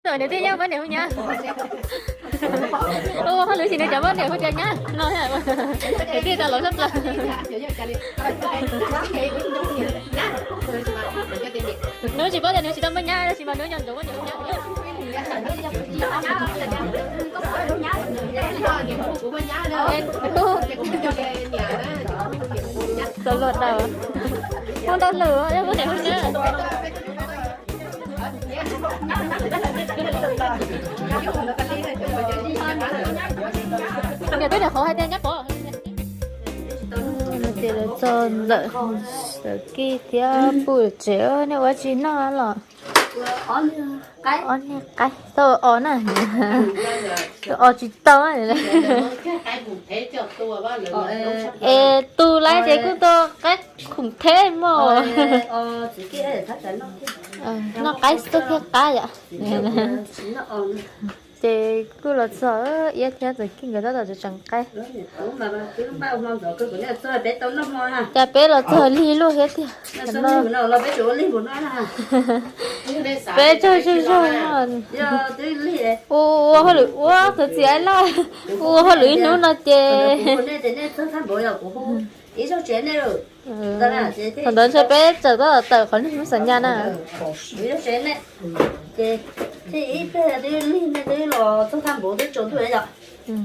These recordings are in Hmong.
Nws twb nyob pab niam hu nyab. Ua hauj lwm tsis nws cov pab niam hu tias nyab no. Nws twb tau los sab plaws. Nws tsis paub tias nws tsis tau muaj nyab tab sis mas nws nco ntsoov pab niam hu nyab. Txawm luag daws, muaj ntau lwm pab niam hu nyab. Niam twb niam qhuav hais tias nyab pov. Ces lawv txog ntawm Xawm Kij thiab Puj tsev, nej ua tsis noj los? Ob niag qaib tau os na, os tsis tau. Es tus laiv ces kuj tau qaib khoom theb mog. Noj qaib xwb thiaj qab yom. Ces kuj los txog, Iab thiab Xawm Kij nkawd tab tom tseem qaib. Cas peb los txog lig luaj thiab tiag. Peb tsaug zog zog. Ua hauj lwm ua txog txiv aib loj, ua hauj lwm ib hnub no ces. Thaum ntawd ntshe peb tseem tab tom tawm qhov niag Hmoob Xas Nyas na. Ces thiaj ib pliag twb lig, nej twb los txog thaj npaum twb tsaus ntuj yom.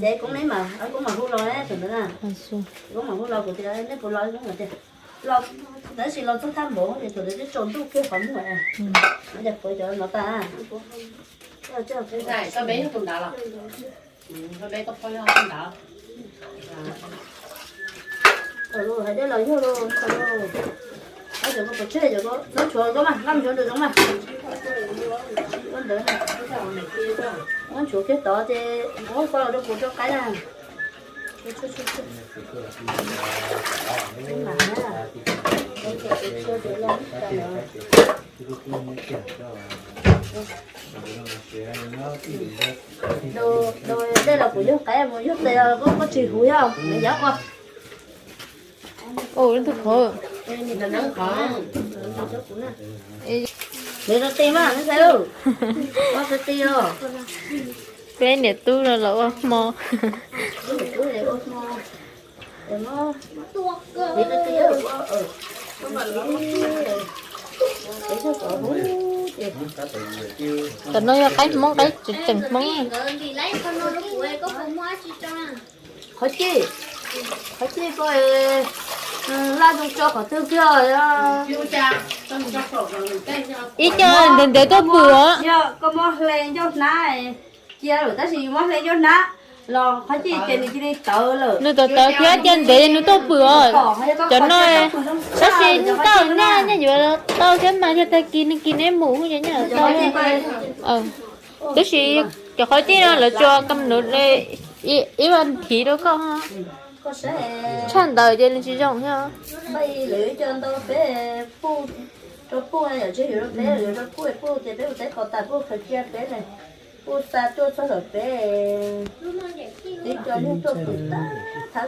Ces koob neb mas, koob mas hu los thaum ntawd na. Koob mas hu los kuv tias nej puas los, koob tias los, tab sis los txog thaj npaum ces thaum ntawd twb tsaus ntuj kiag qhov muag. Ces puas cov no tas. Hais dej los yug los, txhob tshuav koob mas, laj mus xyuas nraum zoov mas. Muab nchuav kiag tod ces muab koj los rau kuv rau qaib na. Dej los kuv yug qaib mus yug tes, koj tsis huv yog nws yog ua. Ua ib tug qhov. Nws rau ti mas, ua ti os. Peb niam tub no los ua hmo. Cov no yog qaib Hmoob, qaib tseem Hmoob. Qhov cij, qhov cij koj laj zoo tso qhov twg kiag. Ib co ntev ntev tuaj pwm os. Koj muab hle ncauj hnab cia lawm, tab sis yus muab hle ncauj hnab los qhov cij ces nws cia li tawv lawm. Nws tawv tawv thiab cia ntev nws tuaj pwm os. Cov no tab sis tau nyaj, nyaj yuav tau thiab mas yog tag kis nws kis neb mus ces nyaj tau. Tab sis cov qhov cij no lawv tsuas kam nws ib vas thiv rau koj. Tshaj ntawd ces nws tsis zoo thiab.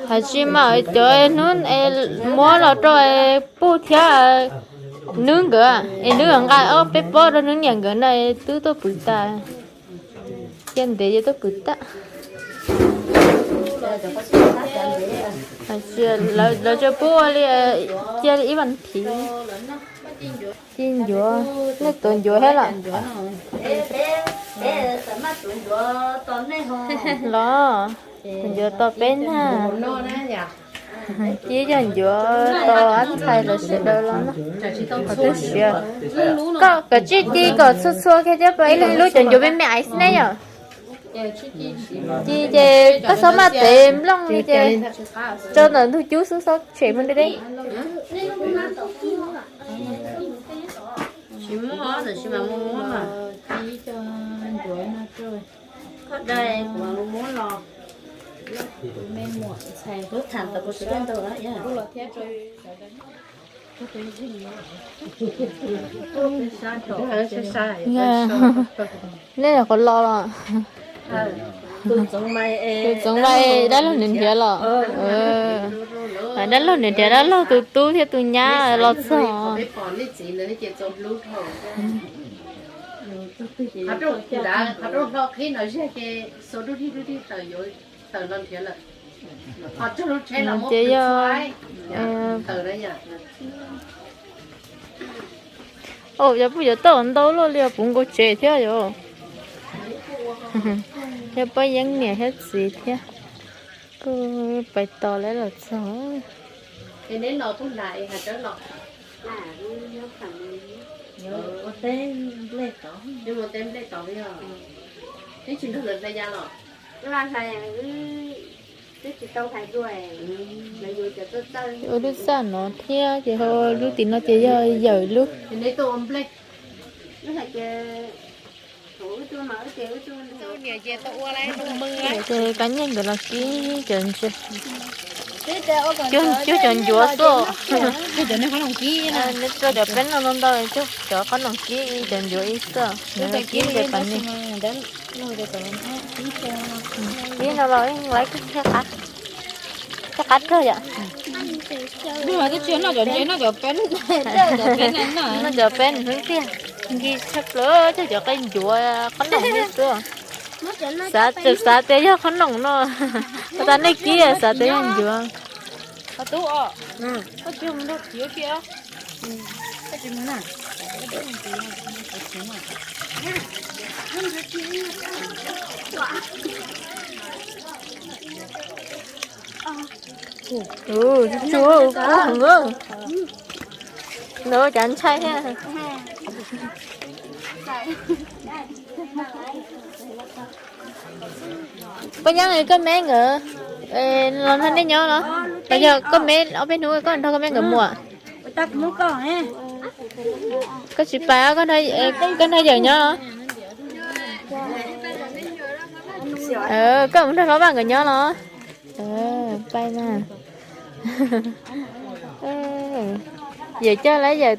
Hais tsis mas cov hnub muab los rau Puj thiab Nub nkawd, es Nub nqa ob peb pob rau Nub niam nkawd na, twb tuaj pwm tas. Cia ntev ces tuaj pwm tag. Hais tsis, lawv tsuas pub ua li, cia li ib vas thiv. Ci ncuav, nej tuav ncuav thiab los? Los, tuav ncuav tos peb na. Ci cov ncuav tos ab ntxhais lawv sawv daws los na. Qhov twg siav, koj kav tsij ci kom txhua txhua kiag thiab, ib leeg lub cov ncuav me me aiv xwb ne yom. Ci ces koj txhob maj tev nplooj li ces tso ntawm ntug cub xwb, txhob tshem mus deb deb. Tsis muaj, tab sis mas muaj muab mas. Koj dai kuv muab los. Lub tham tau kuv tsis dai ntau na. Nej qhov los los. Tus txoov mas dab laug nrhiav nrhiav los. Dab laug nrhiav dab laug tus tub thiab tus nyab los txog. Qhov rooj nrad, qhov rooj hlo qhib no zag ces xuas dub dig dub dig tawm yuav tawm los nrhiav lawm. Ho txog lub tsheb los muab ces yog tawm na yom. Au, yog puj yuav tau ntau luaj li puv nkaus tsev thiab yom. Yog pab yeeb niam thiab txiv thiab. Kuj pais tos lawv los txog. Es neb los puag nram es Hav Dawb los? Neb mus teb nplej tod yog? Neb tsis nrog lawv hlais ya los? Ua lub xaj no thiab ces ho lub tim no ces yog yawm lub. Ces kab nyeej nkawd los kib cov ntsia. Cuag cov ncuav xwb. Neb tso cov peb no ntau ntau, cuag cov qhob noom kib cov ncuav ib xwb. Nws kib ntawm pas ni. Kib no los lawv thiaj qab, thiaj qab rog yom. Noj cov peb nws hnub tiag, nkig tshaj plaws cuag cov qe ncuav qhob noom li xwb. Xav tseem xav tias yog qhob noom no, tas nej kib xav tias yog ncuav. Tsuag, nws ua cas ntshai thiab. Poj Nyaab, koj me nkawd los nrog nej nyob los? Los yog koj me ob peb hnub koj nrog koj me nkawd mus? Koj tsis pais, koj nrog yawm nyob. Koj mus nrog Hlob Vaj nkawd nyob los? Pais mas. Yawm coj lawv yawm,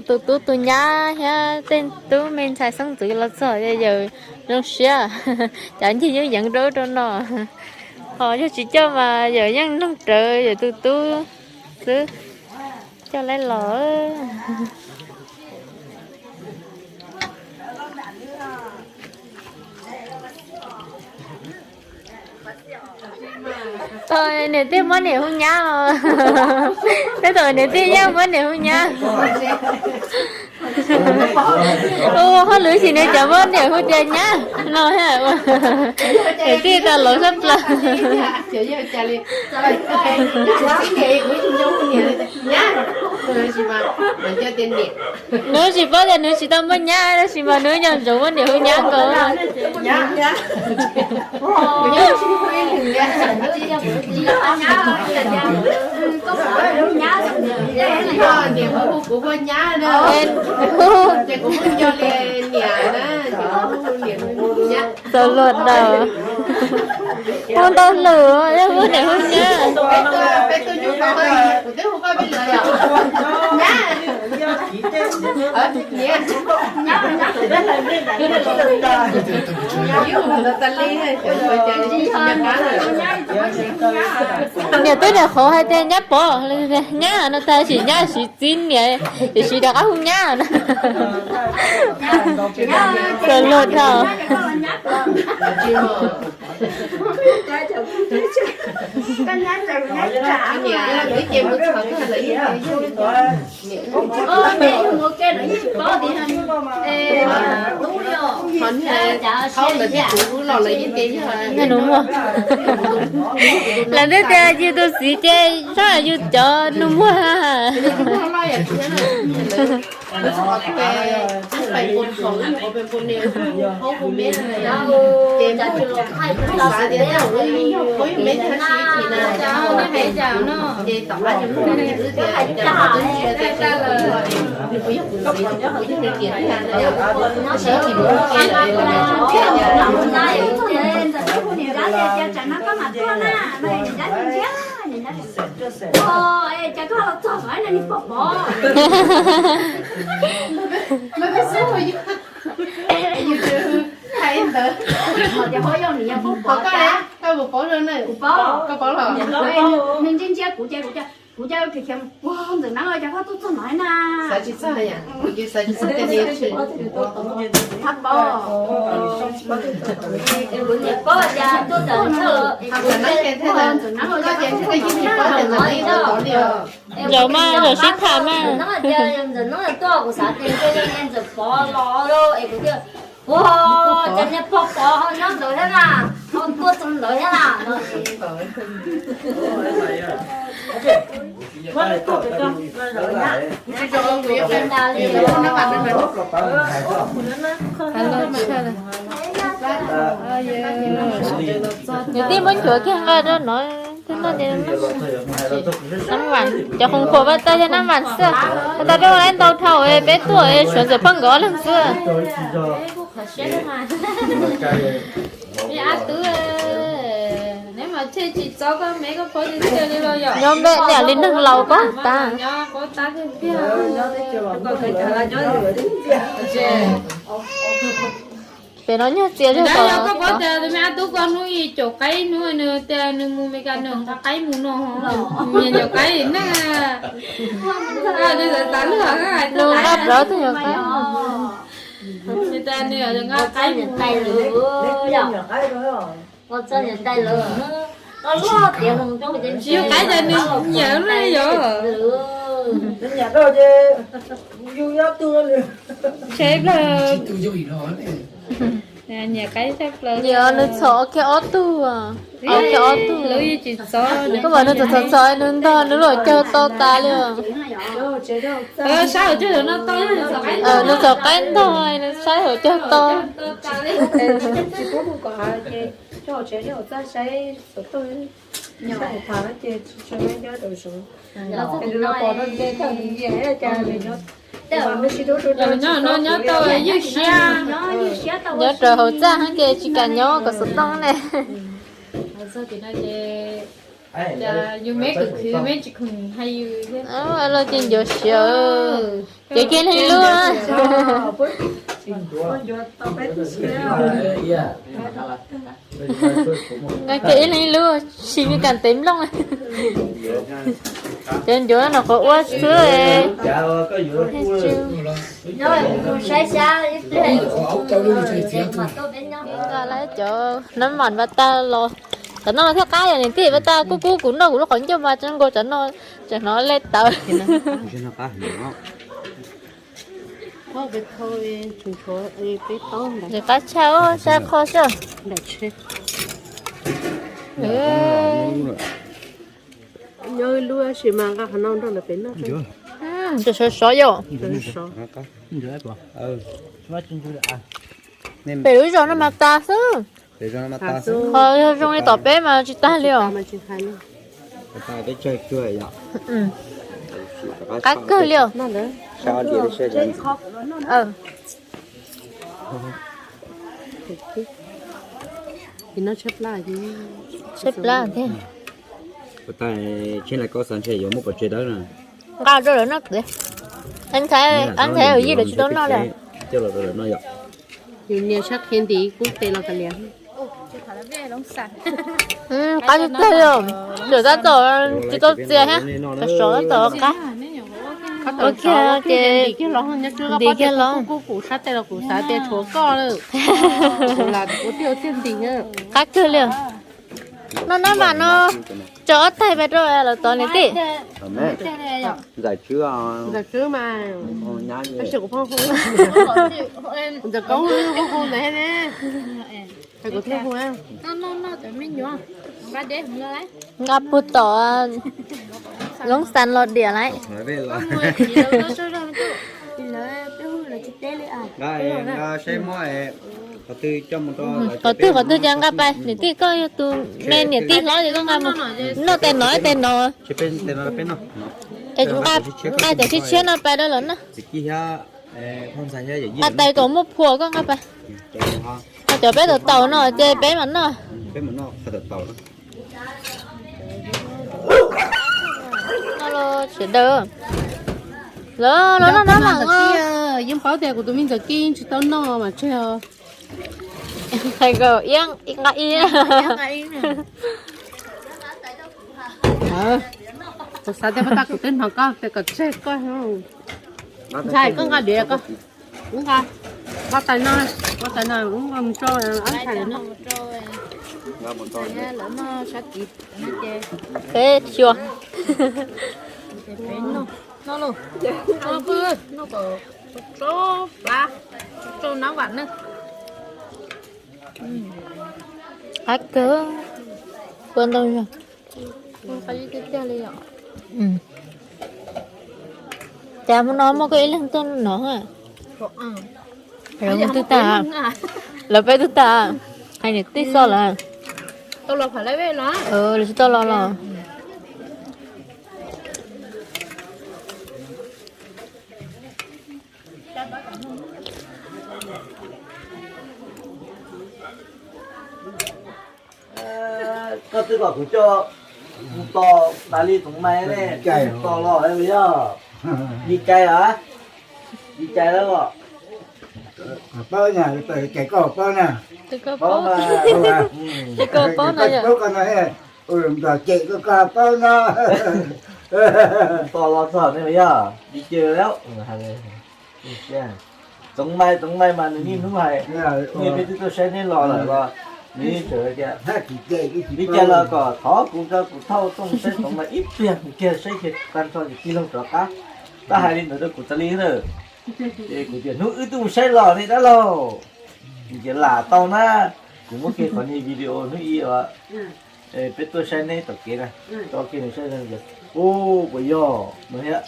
tus tub tus nyab thiab tej tub me ntxhais xeeb ntxwv los txog, yawm zoo siab, cov ncig yeej yeev rau ub rau no. Ho yog tsis coj mas yawm yeej noog rawv yawm tus tub xwb, coj lawv los. Tau niam tij muab niam hu nyab os. Tej zaum niam tij yeej muab niam hu nyab. Ua hauj lwm ces nws cov muab niam hu tias nyab no. Niam tij tas laus tshaj plaws. Nws tsis paub tias nws tsis tau muaj nyab tab sis mas nws nco ntsoov muab niam hu nyab nkaus. Txawm luag daws, hu ntau lwm, yog muab niam hu nyab. Niam twb niam qhuav hais tias nyab pov, nyab no tas sim nyab siv txiv niam, tiam sis rov qab hu nyab na. Txawm luag dhau. Nws muag. Lawv twb tias yus tus txiv ces sab yus cov nus muag. Kuv cia li khiav mus puag ntawm no, cas koj tuaj txog no na? Xav tsis txog, xav tsis txog tias nws tsis, thab paub. Kuv niam paub cas tuaj ntawm no, ntawm no ces thiaj li paub tias ntawm no tod li os. Zaum mas zaum sib tham mas. Ntawm no tuaj kuv xav tias ntxawm Pov los es kuv tias, ua cas niag Pov Pov ho nyob ntawd thiab na, ho tuaj txog ntawd thiab na no. Nws tij muab ncuav kiag nqa rau no, twb noj nab vam, cov khoom khuam vaj tag yog nab vam xwb. Vaj tag rau lawv ntau dhau, peb tuaj suav ntxawm pheej nkawd ob leeg xwb. Nyob me niam li neeg laus paub tas. Pem no nyuag txias zog. Koj paub tias tus me ab tub koj hnub ib caum qaib hnub nws tias nws mus Meskas nws nqa qaib mus no. Nyias caum qaib neej, nws xav xav lub hom nqa rov tus nyuag qaib. Nws tias nws nqa qaib mus tais lawm. Tsis yog qaib tias nws nyiam lub yog. Nyiam plaws. Nyiam qaib tshaj plaws. Nyiam nws txhom kiag ob tug, kiag ob tug. Koj pom nws txhom txhom txhom nws ntog nws lub hauv caug tau tas li. Sab hauv caug no tau, nws txhom qaib ntog nws sab hauv caug tau. Nyob rau hauv txaj heev ces tsis kam nyob kom xov tooj ne. Los ces ncuav siav, ces kiag leej lub. Nqa kiag ib leeg lub sis me kam tev nplooj. Ces ncuav no qhov ua xwb. Nqa lawm cov nab mam vaj tag los. Cov no thiaj qab yom niam tij, vaj tag kub kub kuv noj kuv lub qhov ncauj mas tseem nkaus cov no, tseem hnov le tawv. Nws qab tshaj sab qho xwb. Nyob lub sis mas nqa qhov no nrog lawv pem noj. Sov sov yom. Pem lub zos no mas tas xwb. Ho yog zoo li tom peb mas tsis tag li os. Qab kawg li os. Tshaib plab thiab. Nqa rau lawv noj. Ntxhais, ntxhais yij lawv tsis tau noj li. Yus nias sab qhia nti kub tes los kav liam. Qab tag li, tsuas tab tom tsis tau txias thiab, sov tab tom qab. Ua kiag ces nti kiag los. Kuv kuv sab tes los kuv xav tias tshuav koj lawm. Qab kawg li. No nab mam no, tso ob taig pes rau lawv tod niam tij. Ntxawm Koob, ntxawm Koob hu hu ntawd ne. Kuv thiaj hu. Nqa puag tom Loob Xas los diam lawm. Qhov twg qhov twg ces nqa pais, niam tij koj yog tus me niam tij hlob ces koj nqa mus noj tes no tes no. Es kuv nqa cov tshiab tshiab no pais rau lawv noj. Nqa tais kom muaj phua koj nqa pais. Ho cov peb tau taus no ces peb mam noj. Sawv daws, lawv los noj nab mam. Yeej paub tias kuv tus me ntxawm Kib tsis tau noj mas tseg os. Hais kom iab nqa ib. Xav tias pab tag kuv twb hnov koj tias kom tseg koj. Ntshai koj nqa diav koj. Wb nqa, nqa tais no, nqa tais no wb nqa mus rau ob ntshai no. Peb xyuas. Noj los, noj kom tso plab, tso nab vam na. Qab kawg, kua ntau zog. Cas hmo no muaj koj ib leeg tuaj no? Lawv twb tag, lawv peb twb tag, hais niam tij xoj lawm. Lawv tsis tau los los. Koj twb kom kuv coj mus tos tas li Txoov Mais ne, tos los yog li cas a? Li cas lawm los? Paub na, koj paub na. Paub, paub koj no, nrog cem koj, koj paub no. Tos los txog ne yog li cas lawm? Txoov Mais, Txoov Mais mas nws niaj hnub hais, niaj peb twb tuaj saib neb los lawm los nws yeej tseem tias li cas los kom thov kuv rau kuv thauj tuaj saib Txoov Mais ib pliag, mus kiag saib kiag tag nrho ces tig loo rov qab. Tab hais li ntawd rau kuv tas li na. Ces kuv tias hnub wb twb mus saib los ne dab laug, ces lam tau na, kuv muab kiag qhov niag video hnub ib os, peb tuaj saib neb tom kev na, tso kiag nws saib tias, u, puas yog no thiab.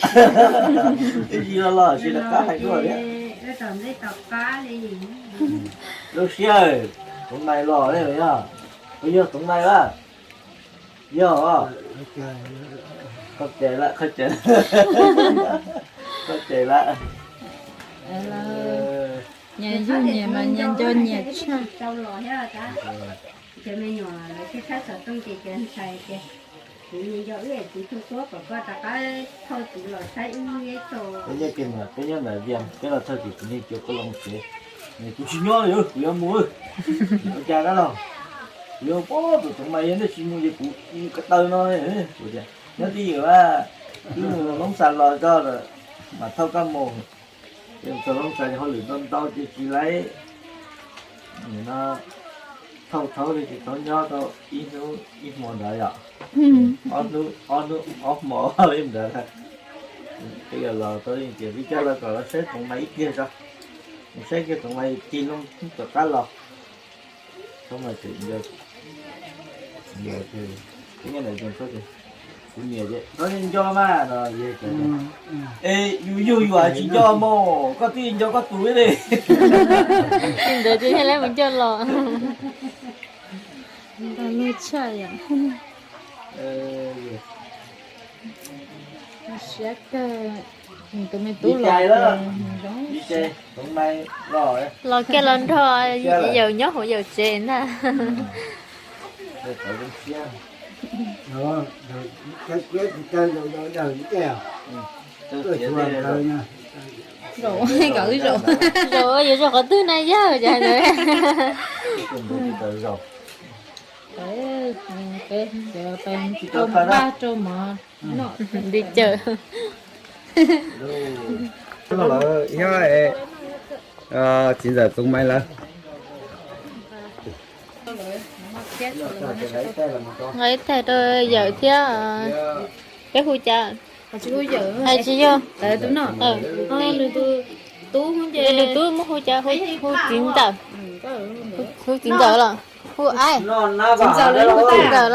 Twb yog los sis rov qab hais dua thiab. Zoo siab, Txoov Mais los ne yog, puas yog Txoov Mais a? Yog, qhov tseem lawm, qhov tseem, qhov tseem lawm. Nyias yug nyias mas nyias nco nyias tshaj. Cov me nyuam lawv thiaj tshab xov tooj ces cov ntshai tias, kuv nco wb txiv tub tuab kom koj rov qab thauj kuv los saib wb. Peb nyob ntawm Vias, peb los thawj ces kuv niaj cuag koj los mus tsev. Kuv tsis nyob li, kuv yuav mus. Ua cas dab laug? Kuv yuav pab tus Txoov Mais, yog nej tsis mus ces kuv mus ko taw no. Kuv tias nyob twj ywm, wb mus Loob Xas los tso, mam thauj koj mus. Ces txog Loob Xas hauj lwm ntau ntau ces tsis laib no, thauj thaub li ces thaub nyob tau ib hnub ib hmo ntawd yom. Ob hnub, ob hnub ob hmo li ntawd. Peb yuav los tau li tias peb coj los kom los saib Txoov Mais ib pliag tso, mus saib kiag Txoov Mais tig loo tom qab los. Txhob mas tseem nco, nco, kuv niam ces txhob nco mas no, es yus yug yus tsis nco mas koj twb nco koj tus li. Li ntawd ces thiaj li mus coj los. Ntau lub tshaj yom. Siab kawg, tus me tub los zoo siab. Los kiag los nrog yawm nyob hauv yawm tsev ntag. Zaum, zaum, yuav zaum qhov twg na yawg? Cas ntawd. Peb, peb, peb tsis tau paj rau mov noj li cas. Lawv yog txiv ntxawm Txoov Mais lawv. Nqa ib tais rau yawm thiab. Peb hu cas? Hais tsis yog. Nws tus tub muab hu cas? Hu txiv ntxawm. Hu txiv ntxawm los hu ai? Txiv ntxawm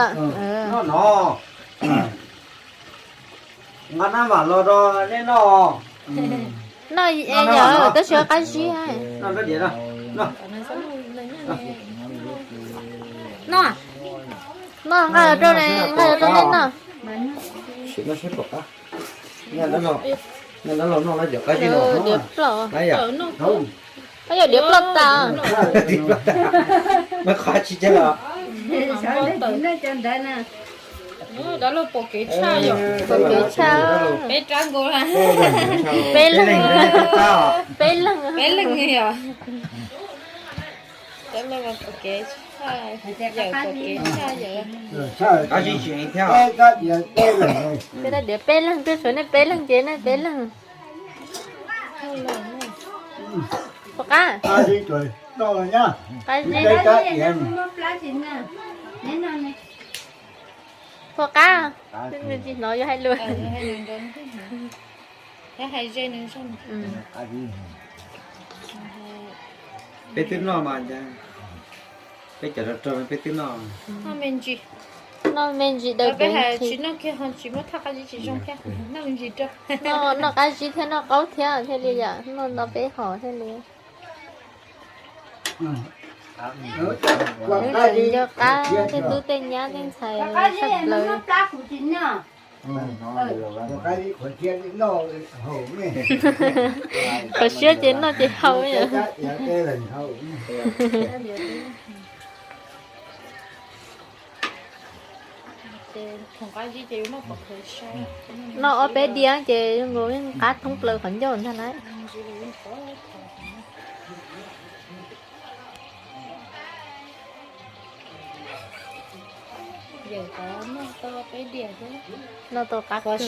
los. Nqa nab vam los rau nej noj. Noj, yawm, tab sis qab zib. Noj, nqa rau, nqa rau nej noj. Diav ploj. Koj yog diav ploj tas. Qhov tsis cia los. Pom kev tshaj. Peb rab nkaus, peb leeg, peb leeg, peb leeg yom. Peb leeg pom kev tshaj, yawm pom kev tshaj yawm. Peb tab diav peb leeg, twb tshuav nej peb leeg ces nej peb leeg. Puas qab? Qab zib. Puas qab? Tsis hnov yuav hais lus. Peb twb noj mas, peb cov rog rog peb twb noj. Noj me ntsis daws dev, tsis noj kiag ho tsis muab thaj qab zib tsis zoo thiab. Noj me ntsis rau. Noj qab zib thiab noj qaub thiab thiaj li yom, noj ntau peb hom thiaj li. Nws tseem nco qab tej tub tej nyab tej ntxhais sab plaws. Qhov siab ces noj ces haus. Noj ob peb diav ces zoo nkaus yeej qab thoob plaws qhov ncauj ntag lauj. Noj tau qab kawg.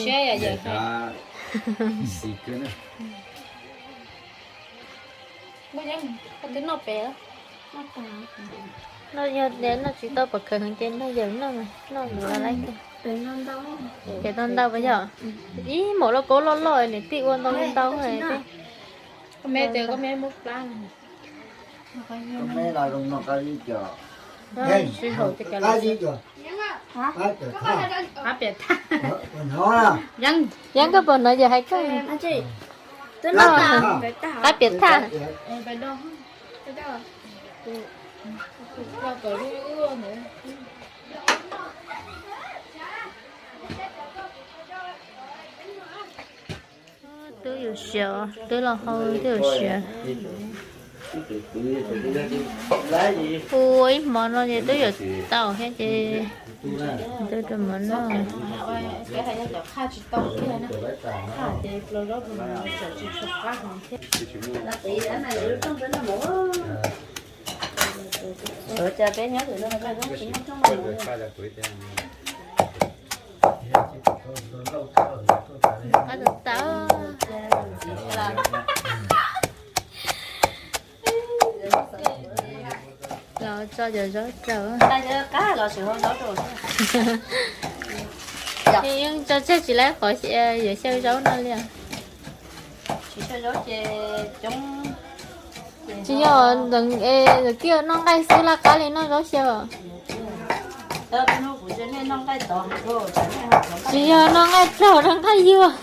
Noj yog noj tsis tau pom khawv heev ces nrog yawm noj, noj ntau lawm. Ces tau ntau pas yog ib maum lauj kaub loj loj niam tij ua ntau ntau. Yeeb, koj puas hnov yawm hais koj? Qab piam thaj. Twb yuav siav, twb los hau twb yuav siav. Ua ib hmo no ces twb yuav tau thiab ces twb rau mov noj. Los tso cov zaub rau. Yeej tso tseg tsis laib qhov yuav xyaw zaub no li. Tsis yog ntawd es kij noj nqaij xwb laj qab li noj zaub xyaw. Tsis yog noj nqaij tog noj nqaij yuag.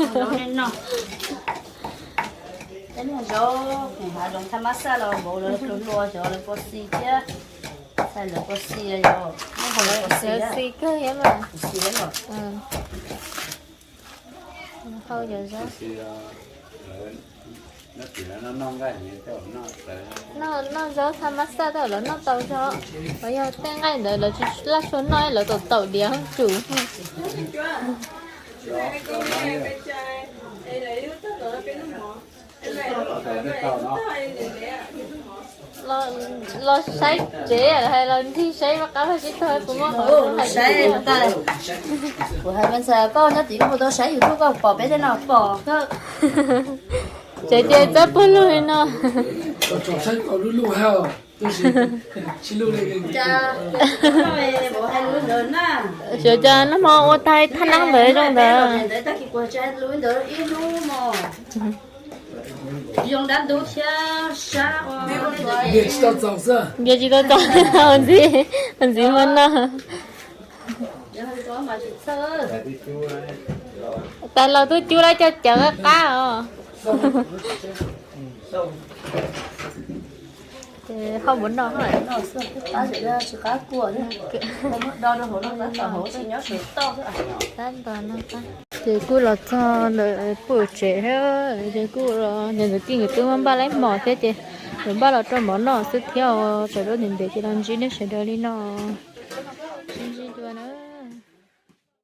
Zaub hav zoov thaj mab xaj los npaum lawv pluas hluas xyov lawv puas xis thiab. Xais lawv puas xis, xis kawg thiab mas. Hau cov zaub. Noj zaub thaj mab xaj tej lawv noj tau zaub, yog tej nqaij ntawd lawv tsis laj sua noj lawv taum taum diav tsum. Los saib tsev hais los ncig saib qab los sib tog kuv muab qhov saib. Kuv hais me ntxhais koj nyob tim koj puas tau saib YouTube koj pom peb tej no pom kawg. Tsev ces txawb puag lug li no. Xyov cas nag hmo ua tag thaj neeb ntawd zoo ntawd. Npias tsis tau txaus, ntxiv, ntxiv hmo no. Tais laus twb cub lawm coj cawv qab os. Hau mov noj, tsis qab kuaj, muab do rau hauv no tab tom hauv tsis nyob saum toj xwb. Ces kuj los txog ntawm puj tsev thiab, ces kuj los niam ntxawm Kij nkawd twb muab npaj laib mov thiab ces nkawd npaj los rau mov noj xwb thiab os. Tsaus ntuj ntev ntev ces los ntsib nej sawv daws li no.